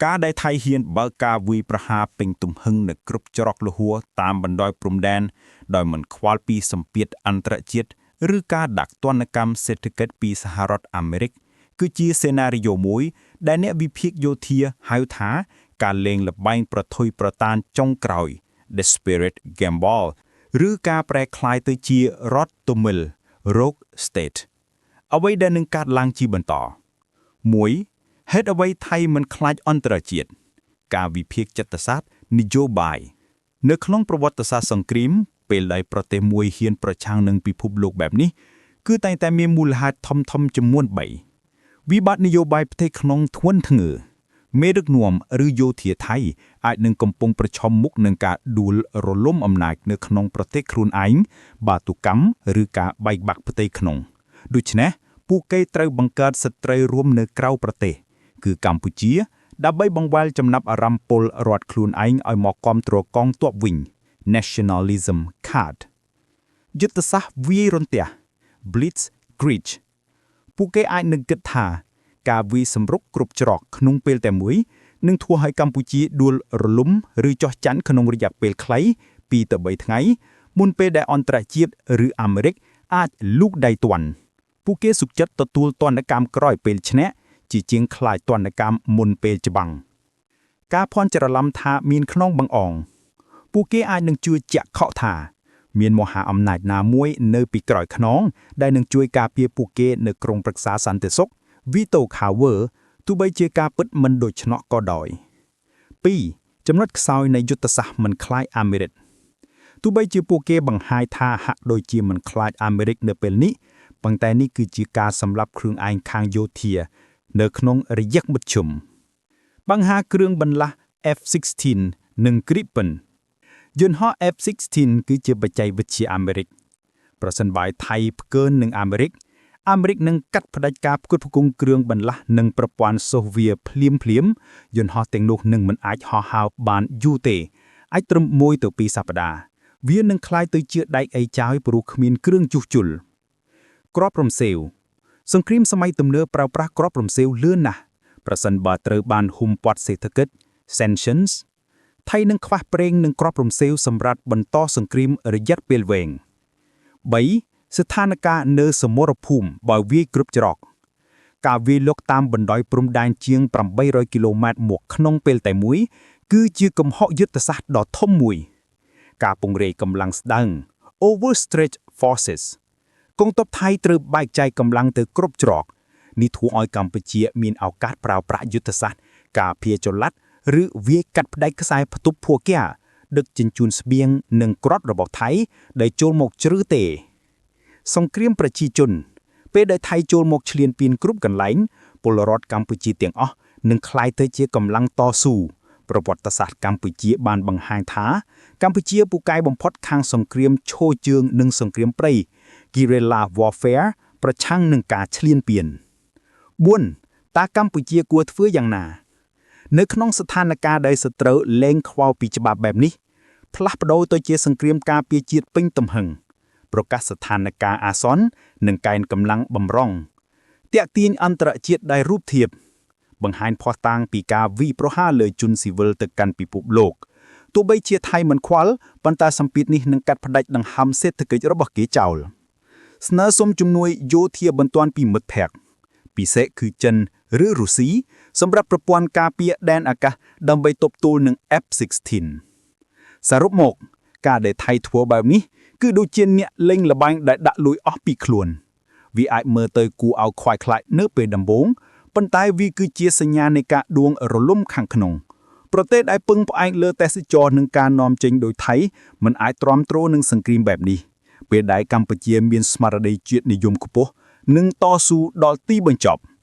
ការដែលថៃហ៊ានបើកការវាយប្រហារពេញទំហឹងនៅគ្រប់ច្រកល្ហួរតាមបណ្ដោយព្រំដែនដោយមិនខ្វល់ពីសម្ពាធអន្តរជាតិឬការដាក់ទណ្ឌកម្មសេដ្ឋកិច្ចពីសហរដ្ឋអាមេរិកគឺជាសេណារីយ៉ូមួយដែលអ្នកវិភាគយោធាហៅថាការលេងល្បែងប្រថុយប្រតានចុងក្រោយ Desperate Gamble ឬការប្រែក្លាយទៅជារដ្ឋទមិល Rogue State អ្វីដែលនឹងកើតឡើងជាបន្ត1ហេតុអ្វីថៃមិនខ្លាចអន្តរជាតិការវិភាគចិត្តសាស្ត្រនយោបាយនៅក្នុងប្រវត្តិសាស្ត្រសង្គ្រាមពេលដែលប្រទេសមួយហ៊ានប្រឆាំងនឹងពិភពលោកបែបនេះគឺតែងតែមានមូលហេតុធំៗចំនួន3វិបត្តិនយោបាយផ្ទៃក្នុងធ្ងន់ធ្ងរមេដឹកនាំឬយោធាថៃអាចនឹងកំពុងប្រឈមមុខនឹងការដួលរលំអំណាចនៅក្នុងប្រទេសខ្លួនឯងបាតុកម្មឬការបែកបាក់ផ្ទៃក្នុងដូច្នេះពួកគេត្រូវបង្កើតសត្រូវរួមនៅក្រៅប្រទេស គឺកម្ពុជា ដើម្បីបង្វែរចំណាប់អារម្មណ៍ពលរដ្ឋខ្លួនឯងឲ្យមកគាំទ្រកងទ័ពវិញ Nationalism Card យុទ្ធសាស្ត្រវាយរន្ទះ Blitzkrieg ពួកគេអាចនឹងគិតថាការវាយសម្រុកគ្រប់ច្រកក្នុងពេលតែមួយនឹងធ្វើឲ្យកម្ពុជាដួលរលំឬចោះចាញ់ក្នុងរយៈពេលខ្លី2ទៅ3ថ្ងៃមុនពេលដែលអន្តរជាតិឬអាមេរិកអាចលូកដៃទាន់ពួកគេសុខចិត្តទទួលទណ្ឌកម្មក្រោយពេលឈ្នះជាជាងខ្លាចទណ្ឌកម្មមុនពេលច្បាំងការភ័ន្តច្រឡំថាមានខ្នងបង្អងពួកគេអាចនឹងជឿជាក់ខកថា មានមហាអំណាចណាមួយនៅពីក្រោយខ្នងដែលនឹងជួយការពារពួកគេនៅក្រុមប្រឹក្សាសន្តិសុខ Veto Power ទោះបីជាការពិតមិនដូច្នោះក៏ដោយ2ចំណុចខ្សោយនៃយុទ្ធសាស្ត្រមិនខ្លាចអាមេរិកទោះបីជាពួកគេបង្ហាញថាហាក់ដូចជាមិនខ្លាចអាមេរិកនៅពេលនេះប៉ុន្តែនេះគឺជាការសម្លាប់ខ្លួនឯងខាងយោធា នៅក្នុងរយៈមធ្យមបញ្ហាគ្រឿងបន្លាស់ F-16 និង Gripen យន្តហោះ F-16 គឺជាបច្ចេកវិទ្យាអាមេរិកប្រសិនបើថៃផ្កើននឹងអាមេរិកអាមេរិកនឹងកាត់ផ្តាច់ការផ្គត់ផ្គង់គ្រឿងបន្លាស់និងប្រព័ន្ធសូវៀភ្លាមភ្លាមយន្តហោះទាំងនោះនឹងមិនអាចហោះហើរបានយូរទេអាចត្រឹម1ទៅ2សប្តាហ៍វានឹងក្លាយទៅជាដែកអីចោយព្រោះគ្មានគ្រឿងជួសជុលគ្រាប់រំសេវសង្គ្រាមសម័យទំនើបប្រើប្រាស់គ្រាប់រំសេវលឿនណាស់ប្រសិនបើត្រូវបានហ៊ុមព័ទ្ធសេដ្ឋកិច្ច sanctions ថៃនឹងខ្វះប្រេងនិងគ្រាប់រំសេវសម្រាប់បន្តសង្គ្រាមរយៈពេលវែង3ស្ថានភាពនៅសមរភូមិបើវាយគ្រប់ច្រកការវាយលុកតាមបណ្ដោយព្រំដែនជាង800គីឡូម៉ែត្រមកក្នុងពេលតែមួយ គឺជាកំហុសយុទ្ធសាស្ត្រដ៏ធំមួយ ការពង្រាយកម្លាំងស្ដើង overstretch forces កងទ័ពថៃត្រូវបែកចែកកម្លាំងទៅគ្រប់ច្រកនេះធ្វើឲ្យកម្ពុជាមានឱកាសប្រើប្រាស់យុទ្ធសាស្ត្រការពារចល័តឬវាយកាត់ផ្ដាច់ខ្សែផ្ទប់ភួគាដឹកជញ្ជូនស្បៀងនិងគ្រាប់របស់ថៃដែលចូលមកជ្រៅទេ សង្គ្រាមប្រជាជន ពេលដែលថៃចូលមកឈ្លានពានគ្រប់កន្លែងពលរដ្ឋកម្ពុជាទាំងអស់នឹងក្លាយទៅជាកម្លាំងតស៊ូប្រវត្តិសាស្ត្រកម្ពុជាបានបង្ហាញថា កម្ពុជាពូកែបំផុតខាងសង្គ្រាមឈរជើងនិងសង្គ្រាមព្រៃ Guerrilla Warfare ប្រឆាំងនឹងការឈ្លានពាន4តើកម្ពុជាគួរធ្វើយ៉ាងណា នៅក្នុងស្ថានភាពដែលសត្រូវលែងខ្វល់ពីច្បាប់បែបនេះផ្លាស់ប្ដូរទៅជាសង្គ្រាមការពារជាតិពេញទំហឹងប្រកាសស្ថានភាពអាសន្ននិងកែនកម្លាំងបំរុងតាក់ទាញអន្តរជាតិដែលរូបធៀបបង្ហាញភស្តុតាងពីការវាយប្រហារលើជនស៊ីវិលទៅកាន់ពិភពលោកទោះបីជាថៃមិនខ្វល់ប៉ុន្តែសម្ពាធនេះនឹងកាត់ផ្តាច់ដង្ហើមសេដ្ឋកិច្ចរបស់គេចោលស្នើសុំជំនួយយោធាបន្ទាន់ពីមិត្តភ័ក្តិពិសេសគឺចិនឬរុស្ស៊ីសម្រាប់ប្រព័ន្ធការពារដែនអាកាសដើម្បីទប់ទល់នឹង F-16 សរុបមក ការដែលថៃធ្វើបែបនេះគឺដូចជាអ្នកលេងល្បែងដែលដាក់លុយអស់ពីខ្លួនវាអាចមើលទៅគួរឲ្យខ្វាយខ្លាចនៅពេលដំបូងប៉ុន្តែវាគឺជាសញ្ញានៃការដួងរលំខាងក្នុងប្រទេសដែលពឹងផ្អែកលើទេសចរនិងការនាំចេញដោយថៃមិនអាចទ្រាំទ្រនឹងសង្គ្រាមបែបនេះពេលដែលកម្ពុជាមានស្មារតីជាតិនិយមខ្ពស់និងតស៊ូដល់ទីបញ្ចប់។